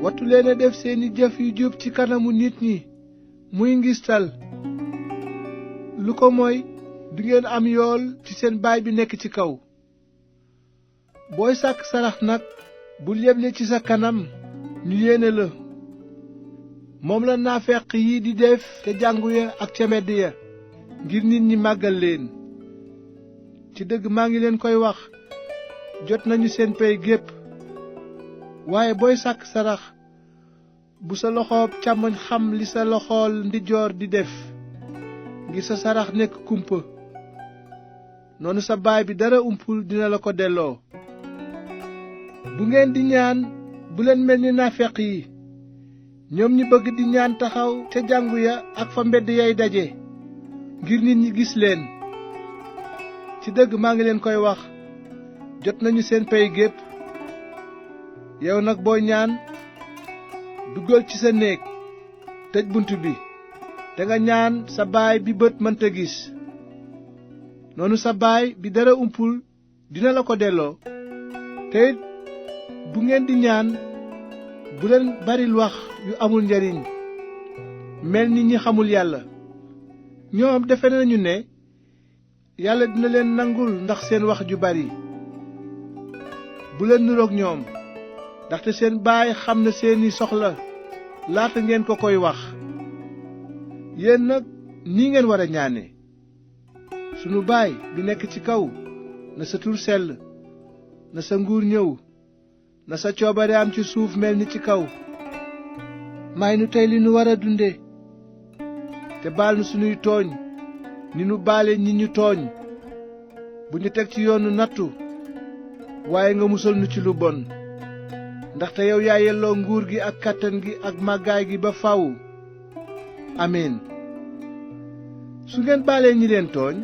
wattu leen a def seeni jëf yu jub ci kanamu nit ñi muy ngistal, lu ko mooy du ngeen am yool ci seen baay bi nekk ci kaw. booy sàkk sarax nag bul yeble ci sa kanam ñu yéene la. moom la naafeq yi di def ca jàngu ya ak ca mbedd ya ngir nit ñi màggal leen. ci dëgg maa ngi leen koy wax, jot nañu seen pey gépp. waaye booy sàkk sarax bu sa loxoob càmmoñ xam li sa loxool ndijoor di def, ngir sa sarax nekk kumpa. noonu sa baay bi dara umpul dina la ko delloo. bu ngeen di ñaan bu leen mel ni naafeq yi, ñoom ñi bëgg di ñaan taxaw ca jàngu ya ak fa mbedd yay daje, ngir nit ñi gis leen. ci dëgg maa ngi leen koy wax, jot nañu seen pey gépp. yow nag booy ñaan, duggal ci sa néeg, tëj bunt bi, te nga ñaan sa baay bi bët mënta gis. noonu sa baay bi dara umpul dina la ko delloo. te it bu ngeen di ñaan bu leen baril wax yu amul njariñ, mel ni ñi xamul yàlla. ñoom defe nañu ne yàlla dina leen nangul ndax seen wax ju bari. bu leen niroog ñoom, ndaxte seen baay xam na seeni soxla laata ngeen ko koy wax. yéen nag nii ngeen war a ñaane: sunu baay bi nekk ci kaw, na sa tur sell, na sa nguur ñëw, na sa coobare am ci suuf mel ni ci kaw. may nu tey li nu war a dunde, te baal nu sunuy tooñ ni nu baale ñi ñu tooñ. bu ñu teg ci yoonu nattu, waaye nga musal nu ci lu bon. ndaxte yow yaa yelloo nguur gi ak kàttan gi ak màggaay gi ba faw. amiin. su ngeen baalee ñi leen tooñ,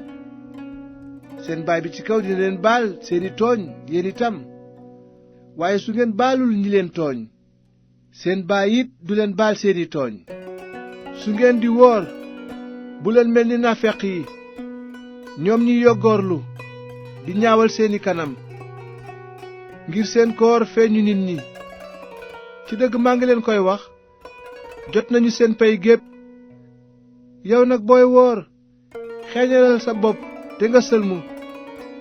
seen baay bi ci kaw dina leen baal seeni tooñ yéen itam. waaye su ngeen baalul ñi leen tooñ, seen baay it du leen baal seeni tooñ. su ngeen di woor, bu leen mel ni naafeq yi, ñoom ñi yoggoorlu di ñaawal seeni kanam, ngir seen koor feeñu nit ñi. ci dëgg maa ngi leen koy wax, jot nañu seen pey gépp. yow nag booy woor, xeeñalal sa bopp te nga sëlmu,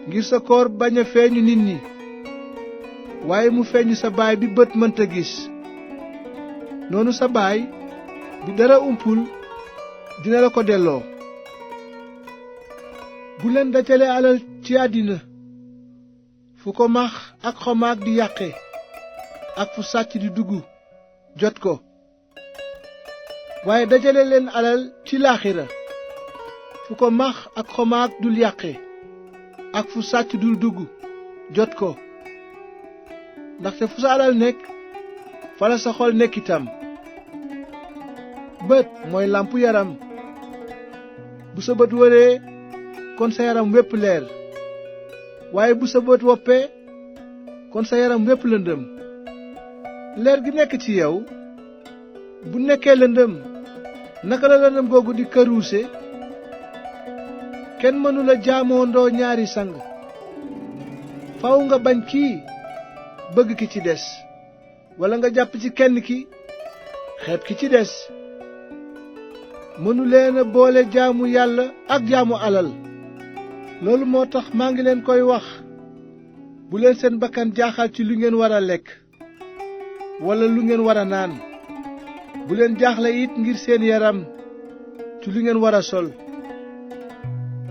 ngir sa koor bañ a feeñu nit ñi, waaye mu feeñu sa baay bi bët mënta gis. noonu sa baay bi dara umpul dina la ko delloo. bu leen dajale alal ci àddina, fu ko max ak xomaag di yàqe ak fu sàcc di dugg jot ko. waaye dajale leen alal ci laaxira, fu ko max ak xomaag dul yàqe ak fu sàcc dul dugg jot ko. ndaxte fu sa alal nekk, fa la sa xol nekk itam. bët mooy làmpu yaram. bu sa bët wëree, kon sa yaram wépp leer. waaye bu sa bët woppee, kon sa yaram wépp lëndëm. leer gi nekk ci yow bu nekkee lëndëm, naka la lëndëm googu di këruuse? kenn mënula jaamoondoo ñaari sang. faw nga bañ kii bëgg ki ci des, walla nga jàpp ci kenn ki xeeb ki ci des. mënuleen a boole jaamu yàlla ak jaamu alal. loolu moo tax maa ngi leen koy wax, bu leen seen bakkan jaaxal ci lu ngeen war a lekk walla lu ngeen war a naan. bu leen jaaxle it ngir seen yaram ci lu ngeen war a sol.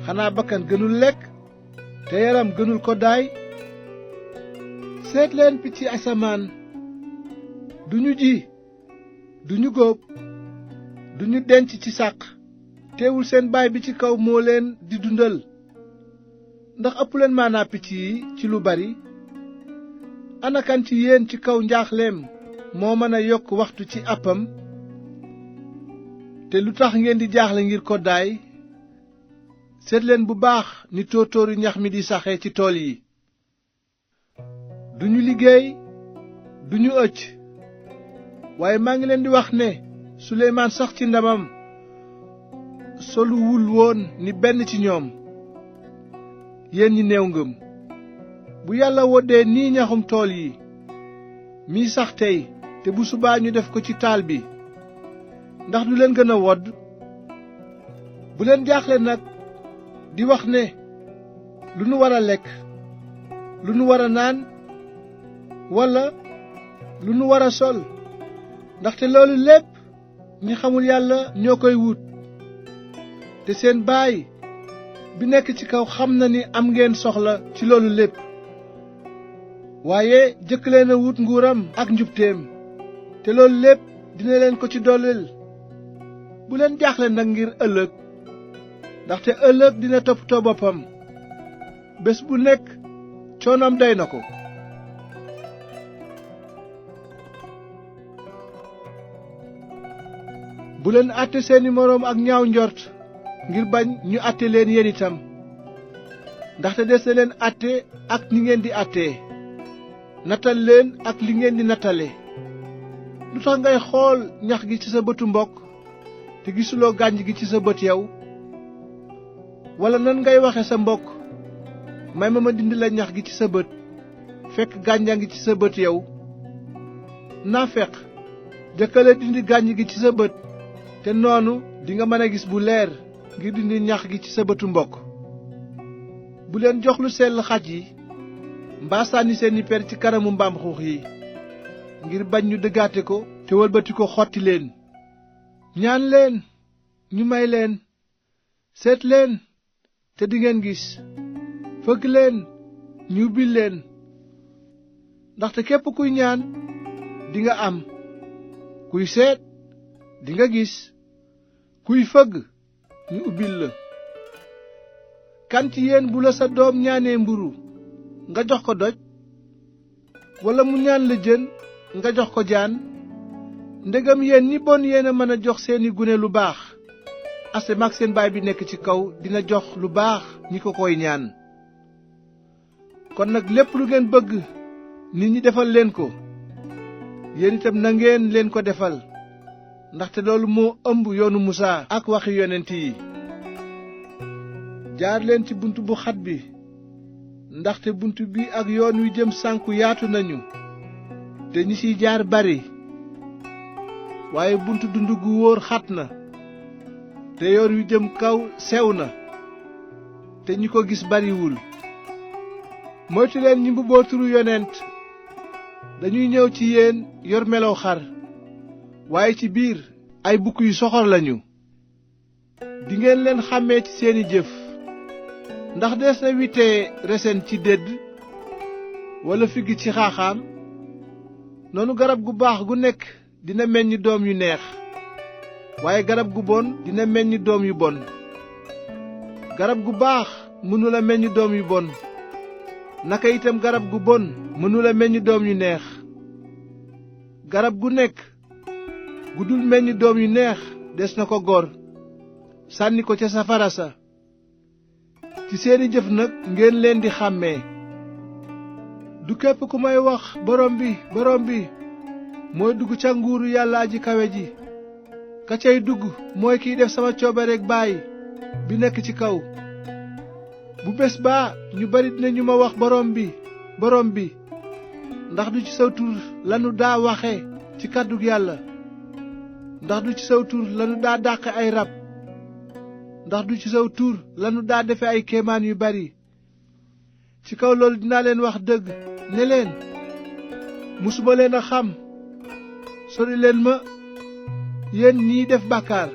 xanaa bakkan gënul lekk te yaram gënul ko daay? seet leen picc asamaan, duñu ji, duñu góob, duñu denc ci sàq, teewul seen baay bi ci kaw moo leen di dundal. ndax ëpp leen maanaa picc yi ci lu bari? ana kan ci yéen ci kaw njaaxleem moo mën a yokk waxtu ci àppam? te lu tax ngeen di jaaxle ngir koddaay? seet leen bu baax ni tóortóoru ñax mi di saxee ci tool yi. duñu liggéey, duñu ëcc. waaye maa ngi leen di wax ne Suleymaan sax ci ndamam soluwul woon ni benn ci ñoom. yéen ñi néew ngëm, bu yàlla woddee nii ñaxum tool yi mi sax tey te bu subaa ñu def ko ci taal bi ndax du leen gën a wodd? bu leen jaaxle nag di wax ne lu nu war a lekk, lu nu war a naan, walla lu nu war a sol, ndaxte loolu lépp ñi xamul yàlla ñoo koy wut. te seen baay bi nekk ci kaw xam na ni am ngeen soxla ci loolu lépp. waaye jëkk leen a wut nguuram ak njubteem, te loolu lépp dina leen ko ci dollil. bu leen jaaxle nag ngir ëllëg, ndaxte ëllëg dina toppatoo boppam. bés bu nekk coonoom doy na ko. bu leen àtte seeni moroom ak ñaaw njort ngir bañ ñu àtte leen yéen itam, ndaxte des na leen àtte ak ni ngeen di àttee, nattal leen ak li ngeen di nattale. lu tax ngay xool ñax gi ci sa bëtu mbokk te gisuloo gànj gi ci sa bët yow? walla nan ngay waxe sa mbokk, may ma dindi la ñax gi ci sa bët, fekk gànjaa ngi ci sa bët yow? naafeq, jëkkale dindi gànj gi ci sa bët, te noonu dinga mën a gis bu leer ngir dindi ñax gi ci sa bëtu mbokk. bu leen jox lu sell xaj yi, mbaa sànni seeni per ci kanamu mbaam xuux yi, ngir bañ ñu dëggaate ko te wëlbati ko xotti leen. ñaan leen ñu may leen, seet leen te dingeen gis, fëgg leen ñu ubbil leen. ndaxte képp kuy ñaan dinga am, kuy seet dinga gis, kuy fëgg ñu ubbil la. kan ci yéen bu la sa doom ñaanee mburu nga jox ko doj, walla mu ñaan la jën nga jox ko jaan? ndegam yéen ñi bon yéen a mën a jox seeni gune lu baax, asamaan seen baay bi nekk ci kaw dina jox lu baax ñi ko koy ñaan. kon nag lépp lu ngeen bëgg nit ñi defal leen ko, yéen itam na ngeen leen ko defal, ndaxte loolu moo ëmb yoonu Musaa ak waxi yonent yi. jaar leen ci bunt bu xat bi, ndaxte bunt bi ak yoon wi jëm sànku yaatu nañu, te ñi ciy jaar bari. waaye buntu dund gu wóor xat na, te yoon wi jëm kaw sew na, te ñi ko gis bariwul. moytu leen ñi mbubboo turu yonent, dañuy ñëw ci yéen yor melow xar, waaye ci biir ay bukk yu soxor lañu. dingeen leen xàmmee ci seeni jëf. ndax dees na witee resen ci dédd, walla figg ci xaaxaam? noonu garab gu baax gu nekk dina meññ doom yu neex, waaye garab gu bon dina meññ doom yu bon. garab gu baax mënula meññ doom yu bon, naka itam garab gu bon mënula meññ doom yu neex. garab gu nekk gu dul meññ doom yu neex des na ko gor, sànni ko ca safara sa. ci seeni jëf nag ngeen leen di xàmmee. du képp ku may wax borom bi borom bi mooy dugg ca nguuru yàlla aji kawe ji. ka cay dugg mooy kiy def sama coobareek baay bi nekk ci kaw. bu bés baa ñu bari dinañu ma wax borom bi borom bi, ndax du ci saw tur lanu daa waxe ci kàddug yàlla, ndax du ci saw tur lanu daa dàqe ay rab, ndax du ci saw tur lanu daa defe ay kéemaan yu bari. ci kaw loolu dinaa leen wax dëgg ne leen, musuma leen a xam. sori leen ma, yéen ñiy def bàkkaar.